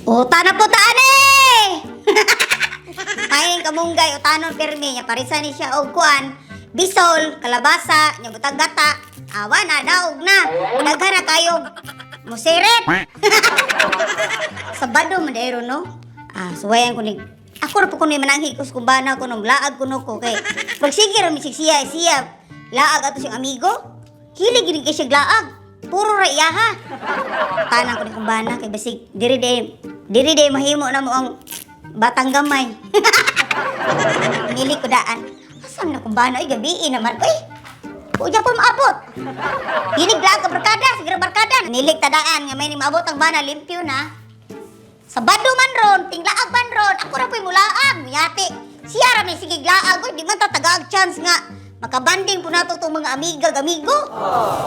Uta na po taan eh! Maing kamunggay, utanon pirmi, nya parisa ni siya og kuan, bisol, kalabasa, nya butang gata, awa na, daog na, daghan na kayo, musirit! Sabado man dayro no? Ah, suwayan ko ni ako ra po kuno mananghig kus kumbana ko nung laag kuno ko kay magsige ra misig siya siya laag ato siyang amigo. Hilig gid kay siya laag. Puro ra iyaha. Tanang ko ni kumbana kay basig diri day mahimo na mo ang batang gamay. Nili ko daan. Asam na kumbana oy gabi naman oy. Unya po maabot. Hilig laag ka barkada, sige ra barkada. Nilig tadaan nga may ni maabot ang bana limpyo na. Sabado man ron, tinglaag man ron, ako ra po'y mulaag, muyati. Siya ra may sige laag, oy, di man ta tagaag chance nga. Makabanding po nato tong mga amiga, amigo.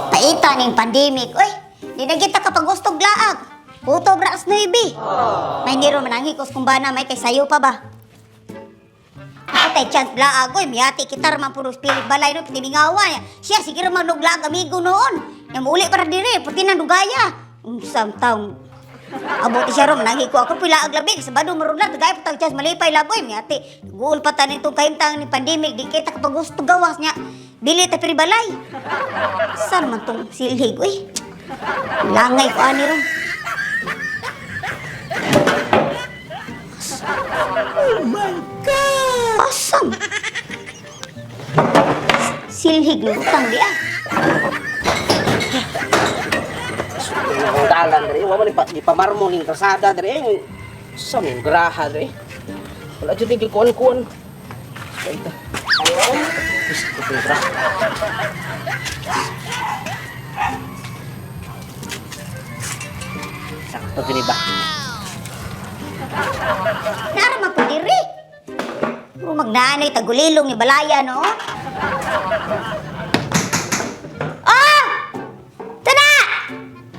Paita ning pandemic, oy. Di na kita kapag gustog laag. Puto bra alas 9. May niro manangikos kung bana, may kay sayo pa ba? Atay chance laag, oy, miyati kita ra man puro spirit balay no, pitimingawa. Siya sige ra man og laag amigo noon. Yang muuli para dire, puti na dugaya. Unsang taong abot siya ro manangi ko ako pila ag labi sa bado maron na tagay patag chance malipay laboy mi ate guol pa tanin tong kahimtang ni pandemic di kita kapag gusto gawas niya bili ta piri balay saan man tong silhig uy langay ko ani ron. Oh my God! Asam! Silhig ng utang di ah. Ang dalan diri, wa man ipamarmo ning kalsada diri. Sa mong graha diri. Wala jud ni kuan-kuan. Kaita. Gusto ko graha. Sakto gini ba? Nara man po diri. Puro magnanay tagulilong ni Balaya, no? Ah! Tana!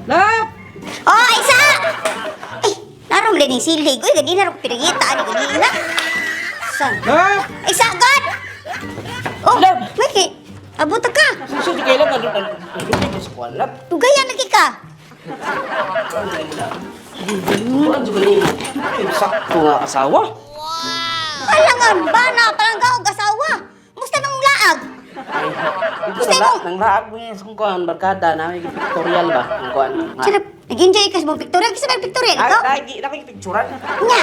Lap! Oh, isa! Ay, naram din yung silhig. Uy, ganina rin ko pinagita. Ano, ganina? San? Lap! Isa, God! Oh, Love! Miki, abot ka. Suso di kailan nga sa kuan lap. Tugayan lagi ka. Kuan jud ni. Sakto nga asawa. Kalangan, bana, palangga og asawa. Musta nang laag? Ay, Gusto ito mo? nang laag mo yung sa kuan barkada na may pictorial ba ang kuan. Sino, nag-enjoy ka sa mong pictorial? Kasi may pictorial, Ay, ikaw? lagi nakikipicturan. Nya,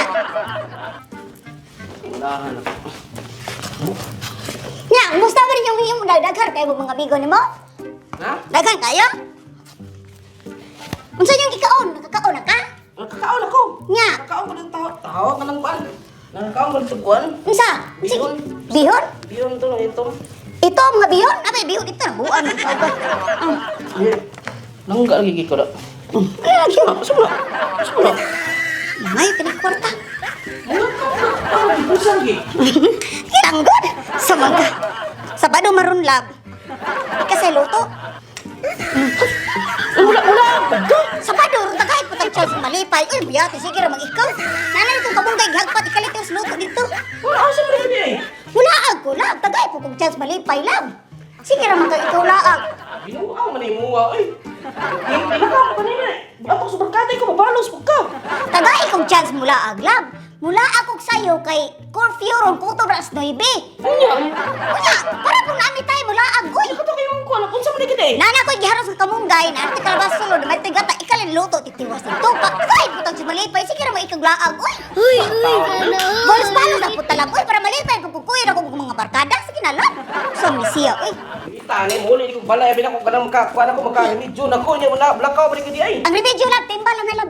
Unahan ako. nya, musta ba rin yung iyong daghan kayo mga amigo nimo? Ha? Daghan kayo? Unsa yung gikaon? Nakakaon na ka? Nakakaon ako. Nya. Nakakaon ko ng tao. Tao ka ng kuan. Nakakaon ko ng kuan. Unsa? Unsa? Bihon. Bihon? Bihon to ito. Ito mga bihon? Abay bihon ito na buan man tawag ka. Ah. Eh, Nangga lagi ko na. Ay, lagi. Sumula. Sumula. May kini kwarta. Busan gi. Tanggod sa mga Sabado maron lab. Ika sa luto. Wala wala. Sabado ron tagay putang chance malipay. Uy, buyati sige ra mag-ikaw. Nanay itong kabungkay gihagpat ikalit yung luto dito. Wala asa man ni eh. Wala ko lab tagay po kong chance malipay lab. Sige ra man ka ikaw laag. Binuang man imuha oy. Hindi ka pa nila. Ato sa barkada ko mabalos pud ka. Tagay kong chance mula aglab. Mula ako sayo kay curfew ron kutob alas 9. Unya. Unya, para po namin tayo mula ag uy. Kato kayo ang kuan. Unsa man ni gid eh? Nana ko giharos ng kamunggay na arte kalabas sulod may tigata ikalin luto titiwas dito pa. Tagay putang si malipay sige ra mo ikag laag uy. Uy, uy, sana all. Balos balos na puta lang uy para malipay pagkukuyo na kong mga barkada sige na lang. So misiya uy. Kita ni muli ko balay abi na ko kanang makakuan ako makaremedyo na ko nya wala blakaw man gid ay. Ang remedyo lang timba lang na lang.